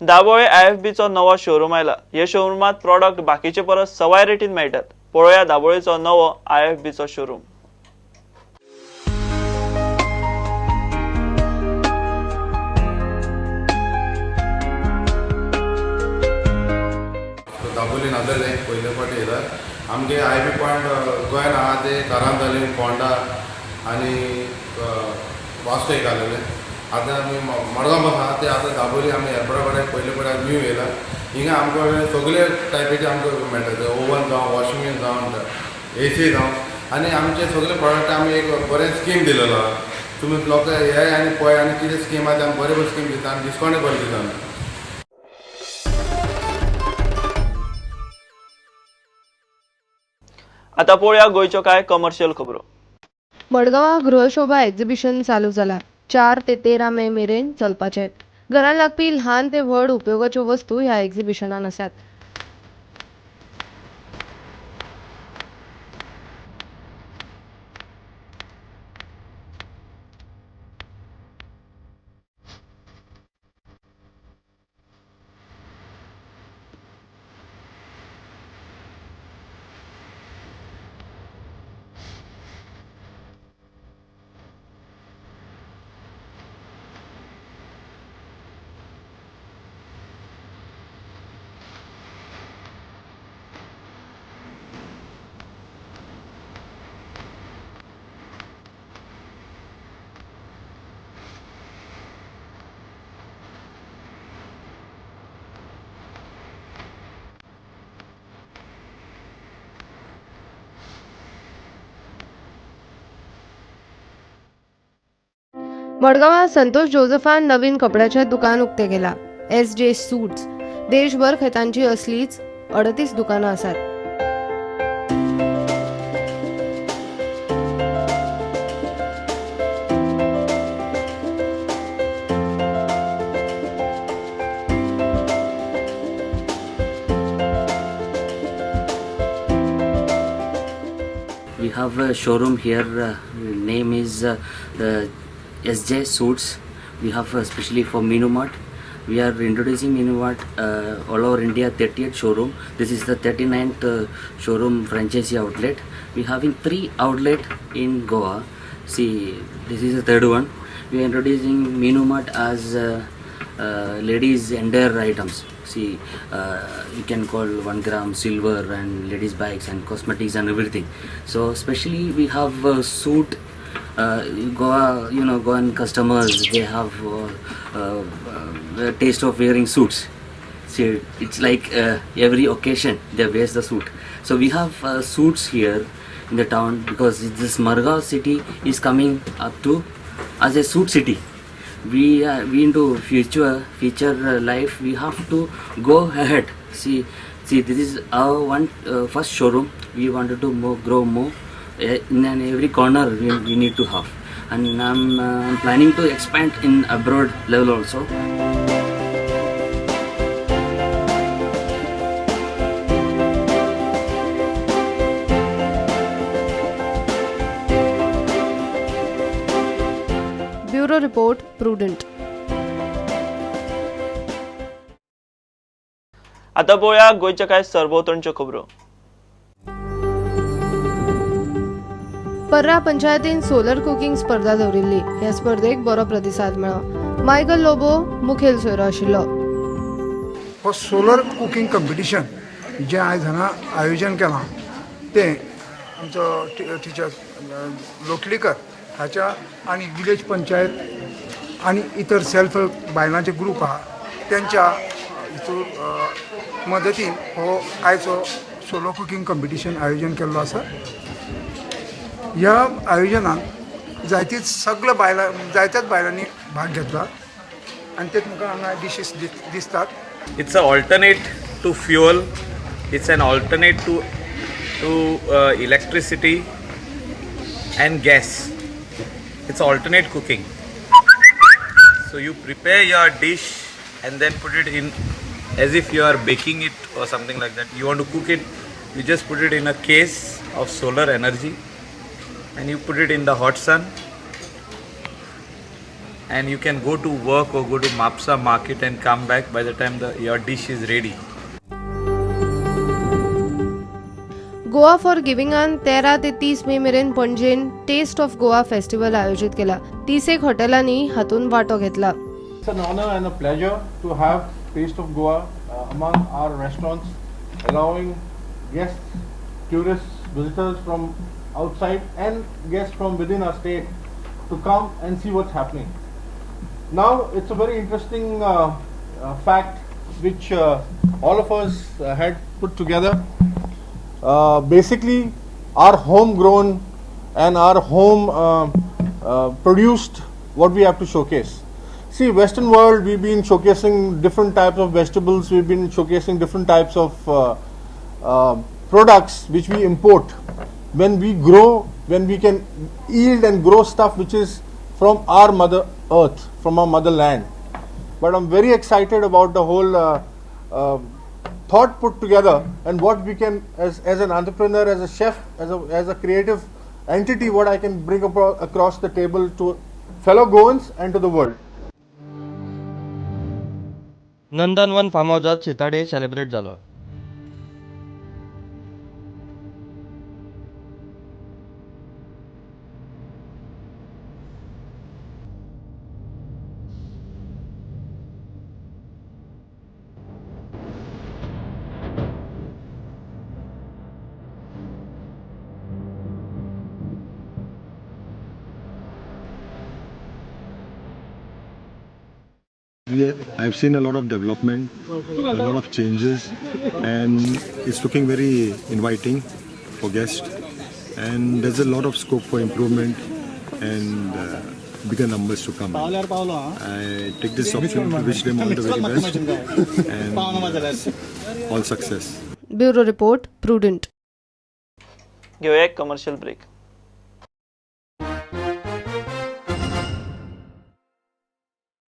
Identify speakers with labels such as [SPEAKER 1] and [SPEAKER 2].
[SPEAKER 1] दाबोळे आयएफबीचो नवो शोरूम आयला. हे शोरुमात प्रॉडक्ट बाकीचे परस सवाय रेटीन मेळटात. पळोवया दाबोळेचो नवो आयएफबीचो शोरूम.
[SPEAKER 2] दाबोली नाजाले पयले फावटी येयला. आमगे I B point गोंयान आहा ते कारांजाली, फोंडा आनी वास्को एक आसलेले. आतां आमी मडगांव आहा ते आतां दाबोली आमी एअरपोर्टा कडेन पयले फावटी न्यू येयला. हिंगा आमकां सगळे टायपीचे आमकां मेळटा, ओवन जावं, वॉशिंग मशीन जावं, एसी जावं, आनी आमचे सगळे प्रोडक्ट आमी एक बरें स्कीम दिलेलो आहा. तुमी लोक येय आनी पळय आनी कितें स्कीम आहा ते आमी बरें बरें स्कीम दिता आनी डिस्कावंटय बरें दिता आमी.
[SPEAKER 1] आतां पळोवया गोंयच्यो कांय कमर्शियल खबरो.
[SPEAKER 3] मडगांवां गृहशोभा एक्झिबिशन चालू जाला. 4 ते 13 मे मेरेन चलपाचें. घरांत लागपी ल्हान ते व्हड उपयोगाच्यो वस्तू ह्या एक्झिबिशनान आसात. मडगांवां संतोष जोजफान नवीन कपड्याचें दुकान उक्तें केलां. एस जे सूट्स. देशभर खेतांची असलीच 38 दुकानां आसात.
[SPEAKER 4] We have a showroom here, name is the SJ Suits. We have especially for Meenu Mart. We are introducing Meenu Mart all over India, 38 showroom. This is the 39th showroom franchisee outlet. We having 3 outlet in Goa. See, this is the third one. We are introducing Meenu Mart as ladies entire items. See, you can call 1 gram silver and ladies bags and cosmetics and everything. So especially we have suit. Goa, you know, Goan customers, they have taste of wearing suits. See, it's like every occasion they wear the suit. So we have suits here in the town because this Margao city is coming up to as a suit city. We into future life we have to go ahead. See, this is our one first showroom. We wanted to grow more. In every corner we need to have, and I'm planning to expand in abroad level also.
[SPEAKER 3] Bureau Report, Prudent.
[SPEAKER 1] आता पळोवया गोंयच्या कांय सरभोंवतणच्यो खबरो.
[SPEAKER 3] पर्रा पंचायतीन solar cooking स्पर्धा दवरिल्ली. ह्या स्पर्धेक बरो प्रतिसाद मेळ्ळो. मायकल लोबो मुखेल सोयरो आशिल्लो.
[SPEAKER 5] हो सोलर कुकिंग कॉम्पिटिशन जें आयज हांगा आयोजन केलां तें आमचो टिचर लोटलीकर हाच्या आनी विलेज पंचायत आनी इतर सेल्फ हेल्प बायलांचे ग्रूप आहा तेंच्या हितूर मदतीन हो आयचो सोलो कुकिंग कॉम्पिटिशन आयोजन केल्लो आसा. ह्या आयोजनात जायतीच सगळ्या बायलां जायत्याच बायलांनी भाग घेतला आनी ते तुमकां हांगा डिशीस दिसतात.
[SPEAKER 6] It's a alternate to fuel, it's an alternate to electricity and gas. It's alternate cooking. So you prepare your dish and then put it in as if you are baking it or something like that. You want to cook it, you just put it in a case of solar energy and you put it in the hot sun. And you can go to work or go to Mapsa market and come back by the time your dish is ready.
[SPEAKER 3] Goa for गिव्हिंगान 13 ते 30 मे मेरेन पणजेन taste of Goa festival आयोजीत केला. 30 हॉटेलांनी हातूंत वांटो घेतला.
[SPEAKER 7] It's an honor and a pleasure to have Taste of Goa among our restaurants, allowing guests, tourists, visitors from outside and guests from within our state to come and see what's happening. Now, it's a very interesting fact which all of us had put together. Basically, our homegrown and our home produced what we have to showcase. See, Western world, we've been showcasing different types of vegetables, we've been showcasing different types of products which we import. When we grow, when we can yield and grow stuff which is from our mother earth, from our motherland. But I'm very excited about the whole thought put together and what we can, as an entrepreneur, as a chef, as a creative entity, what I can bring across the table to fellow Goans and to the world.
[SPEAKER 8] Nandanvan farm हाऊसात Sita day celebrate जालो.
[SPEAKER 9] I've seen a lot of development, a lot of changes, and it's looking very inviting for guests. And there's a lot of scope for improvement and bigger numbers to come. I take this opportunity to wish them all the very best and all success.
[SPEAKER 3] Bureau report, Prudent.
[SPEAKER 1] घेऊया एक commercial break.